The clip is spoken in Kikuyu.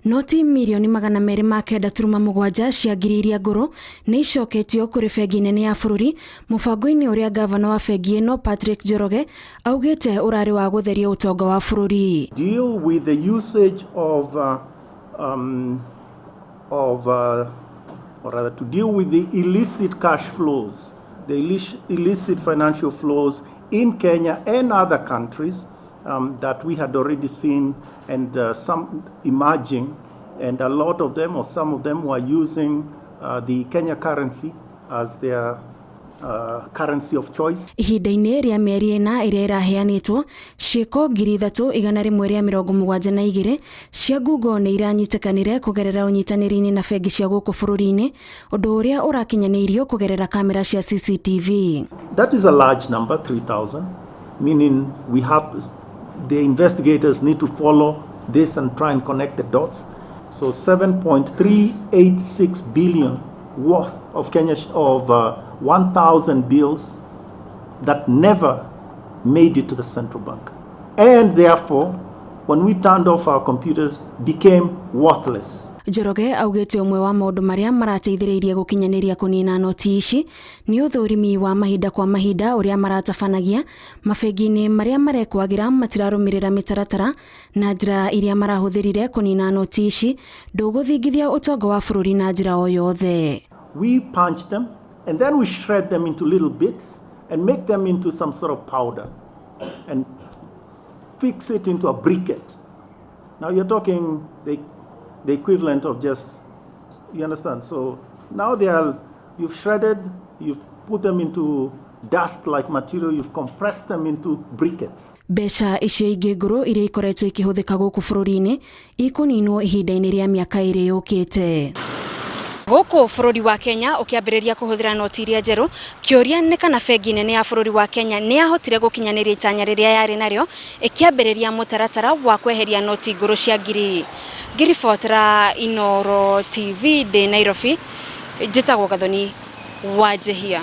Noti mirioni 209.7 cia ngiri iria ngũrũ nĩ icoketio kũrĩ bengi nene ya bũrũri mũbango-inĩ ũrĩa ngavana wa bengi ĩno Patrick Njoroge augĩte ũrarĩ wa gũtheria ũtonga wa bũrũri. Deal with the usage of, of or rather to deal with the illicit cash flows, the illicit financial flows in Kenya and other countries that we had already seen and some emerging, and a lot of them or some of them were using the Kenya currency as their currency of choice. Ihinda-inĩ rĩa mĩeri 4 ĩrĩa ĩraheanĩtwo, ciĩko 3172 cia ngungo nĩ iranyitĩkanire kũgerera ũnyitanĩri-inĩ na bengi cia gũkũ bũrũri-inĩ, ũndũ ũrĩa ũrakinyanĩirio kũgerera kamera cia CCTV. That is a large number, 3,000, meaning we have the investigators need to follow this and try and connect the dots. So 7.386 billion worth of Kenya of 1,000 bills that never made it to the central bank, and therefore, when we turned off our computers, became worthless. Njoroge augĩte ũmwe wa maũndũ marĩa marateithĩrĩirie gũkinyanĩria kũnina noti ici nĩ ũthũrimi wa mahinda kwa mahinda ũrĩa maratabanagia mabengi-inĩ marĩa marekwagĩra matirarũmĩrĩra mĩtaratara na njĩra iria marahũthĩrire kũnina noti ici ndũgũthingithia ũtonga wa bũrũri na njĩra o yothe. We punch them and then we shred them into little bits and make them into some sort of powder and fix it into a briquette. Now you're talking the equivalent of just, you understand? So now they are, you've shredded, you've put them into dust like material, you've compressed them into briquettes. Mbeca icio ingĩ ngũrũ iria ikoretwo ikĩhũthĩka gũkũ bũrũri-inĩ ikũninwo ihinda-inĩ rĩa mĩaka 2 yũkĩte. Gũkũ bũrũri wa Kenya ũkĩambĩrĩria kũhũthĩra noti iria njerũ, kĩũria nĩ kana bengi nene ya bũrũri wa Kenya nĩ yahotire gũkinyanĩria itanya rĩrĩa yarĩ narĩo ĩkĩambĩrĩria mũtaratara wa kweheria noti ngũrũ cia ngiri. Ngĩribotera Inooro TV ndĩ Nairobi, njĩtagwo Gathoni Wanjihia.